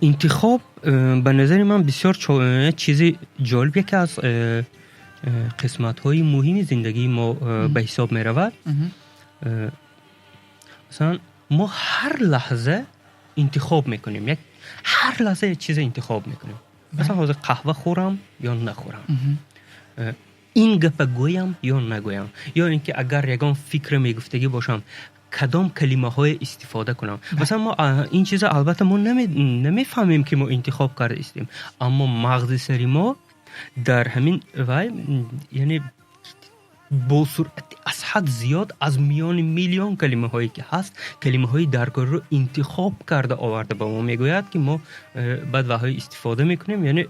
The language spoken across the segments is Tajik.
Интихоб ба назари ман бисёр чизи ҷолиб, яке аз қисматҳои муҳими зиндагии мо ба ҳисоб меравад. Масалан, мо ҳар лаҳза интихоб мекунем, як ҳар лаҳза як чизе интихоб мекунем. Масалан, ҳозир қаҳва хӯрам ё нахӯрам, ин гапа гӯям ё нагӯям, ё ин ки агар ягон фикре мегуфтагӣ бошам, кадом калимаҳое истифода кунам. Масалан, мо ин чиза албатта мо намефаҳмем, ки мо интихоб карда истем, аммо мағзи сари мо дар ҳамин вай, яъне бо суръати аз ҳад зиёд аз миёни миллион калимаҳое ки ҳаст, калимаҳои даркориро интихоб карда оварда ба мо мегӯяд, ки мо баъд ваҳои истифода мекунем. Яъне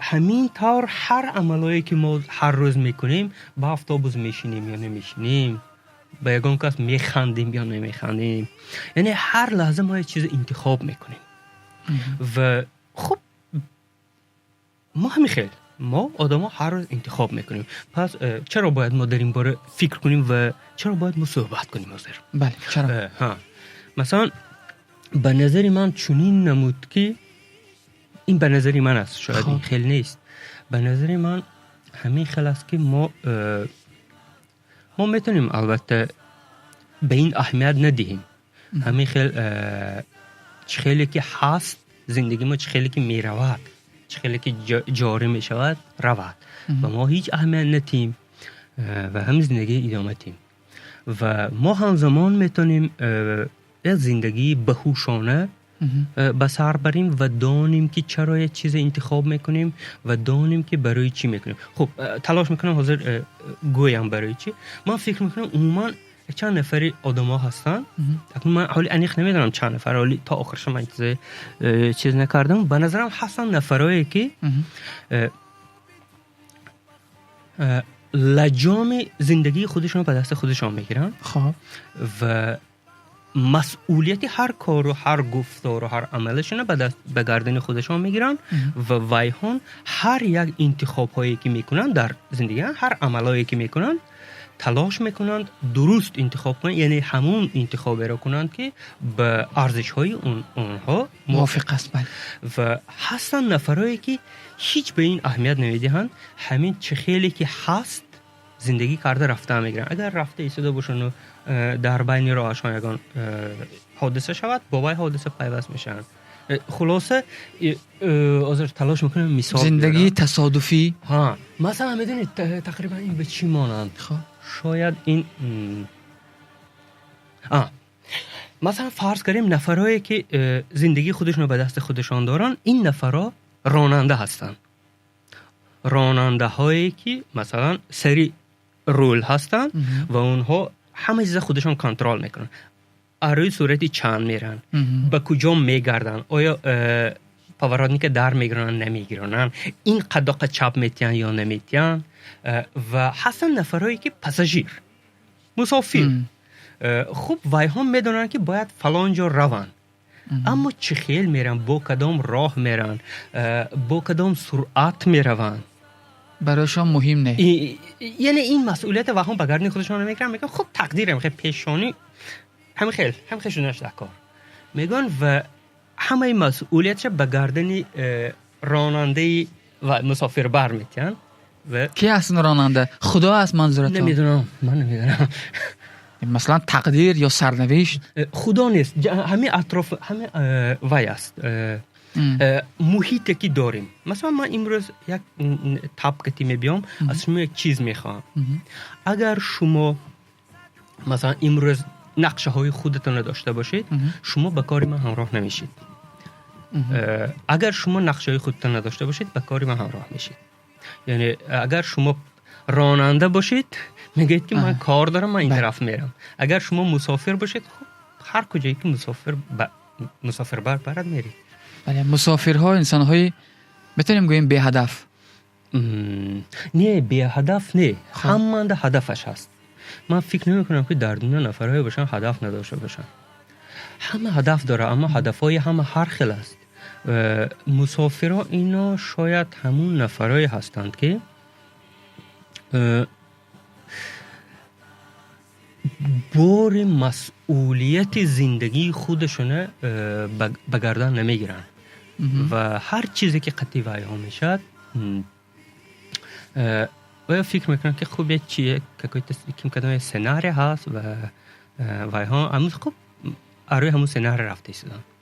ҳамин тавр ҳар амалое ки мо ҳар рӯз мекунем, ба автобус мешинем ё намешинем, ба ягон кас механдем ё намехандем, яъне ҳар лаҳза мо як чизе интихоб мекунем. Ва хуб, мо ҳамин хел, мо одамо ҳар рӯз интихоб мекунем. Пас чаро бояд мо дар ин бора фикр кунем ва чаро бояд мо суҳбат кунем ҳозир? Бале, чаро? Масалан, ба назари ман чунин намуд, ки ин ба назари ман аст, шояд ин хел нест. Ба назари ман ҳамин хел аст, ки мо метавонем албатта ба ин аҳамият надиҳем. Ҳамин хел чӣ хеле ки ҳаст зиндагии мо, чӣ хеле ки меравад, чӣ хеле ки ҷорӣ мешавад, равад ва мо ҳеҷ аҳамият надиҳем ва ҳамин зиндагӣ идома диҳем. Ва мо ҳамзамон метавонем як зиндагии баҳушона ба сар барем ва донем, ки чаро як чизе интихоб мекунем, ва донем, ки барои чӣ мекунем. Хуб, талош мекунам ҳозир гӯям барои чӣ. Ман фикр мекунам, умуман чанд нафари одамо ҳастанд, ман ҳоли аниқ намедонам чанд нафар, ҳоли то охирша ман чизе чиз накардам. Ба назарам ҳастанд нафарое, ки лаҷоми зиндагии худашонро ба дасти худашон мегиранд ва масъулияти ҳар кору ҳар гуфтору ҳар амалашонро ба гардани худашон мегиранд ва вайҳон ҳар як интихобҳое ки мекунанд дар зиндагӣ, ҳар амалҳое ки мекунанд, талош мекунанд дуруст интихоб кунанд, яъне ҳамун интихоберо кунанд, ки ба арзишҳои онҳо мувофиқ аст, бале. Ва ҳастанд нафарое, ки ҳеҷ ба ин аҳамият намедиҳанд, ҳамин чӣ хеле ки ҳаст зиндагӣ карда рафта мегиранд. Агар рафта истода бошанду дар байни роҳашон ягон ҳодиса шавад, бо вай ҳодиса пайваст мешаванд. Хулоса, ҳозир талош мекунам мисол. Зиндагии тасодуфӣ. Ҳа, масалан, медонед, тақрибан ин ба чӣ монанд? Шояд ин, масалан, фарз кардем, нафарое ки зиндагии худашонро ба дасти худашон доранд, ин нафарҳо ронанда ҳастанд, ронандаҳое ки масалан сари рул ҳастанд ва онҳо ҳама чиза худашон контрол мекунанд: рӯи сурати чанд меранд, ба куҷо мегарданд, оё поворотника дар мегиронанд, намегиронанд, ин қадоқа чап метиҳанд ё наметиҳанд. Ва ҳастанд нафарое ки пассажир, мусофир. Хуб, вайҳо медонанд, ки бояд фалон ҷо раванд, аммо чӣ хел меранд, бо кадом роҳ меранд, бо кадом суръат мераванд, барояшон муҳим не. Яъне ин масъулията вайҳо ба гардани худашон намегиранд. Мегӯянд: «Хуб, тақдирам хел, пешонӣ ҳамин хел шуданаш дар кор», мегӯянд ва ҳамаи масъулиятша ба гардани ронандаи ва мусофирбар метиҳанд ва Ки аст ин ронанда? Худо аст манзуратон? Намедонам, ман намедонам. Масалан, тақдир ё сарнавишт? Худо нест, ҳамин атроф, ҳамин вай аст, муҳите ки дорем. Масалан, ман имрӯз як табкати мебиём, аз шумо як чиз мехоҳам. Агар шумо масалан имрӯз нақшаҳои худатонро дошта бошед, шумо ба кори ман ҳамроҳ намешед. Агар шумо нақшаҳои худатон надошта бошед, ба кори ман ҳамроҳ мешед. Яъне агар шумо ронанда бошед, мегӯед, ки ман кор дорам, ман ин тараф мерам. Агар шумо мусофир бошед, хуб, ҳар куҷое ки мусофир мусофирбар барад, меред. Бале, мусофирҳо инсонҳои, метавонем гӯем, беҳадаф? Не, беҳадаф не, ҳаманда ҳадафаш ҳаст. Ман фикр намекунам, ки дар дунё нафарҳое бошанд, ҳадаф надошта бошанд. Ҳама ҳадаф дорад, аммо ҳадафҳои ҳама ҳар хел аст. Мусофирҳо ино шояд ҳамун нафарое ҳастанд, ки бори масъулияти зиндагии худашона ба гардан намегиранд. Ва ҳар чизе ки қатъи вайҳо мешавад, оё фикр мекунам, ки хуб, як чи, какой-то ким кадом сценарий ҳаст ва вайҳо ҳамун хуб арӯи ҳамун сценарий рафта истоданд.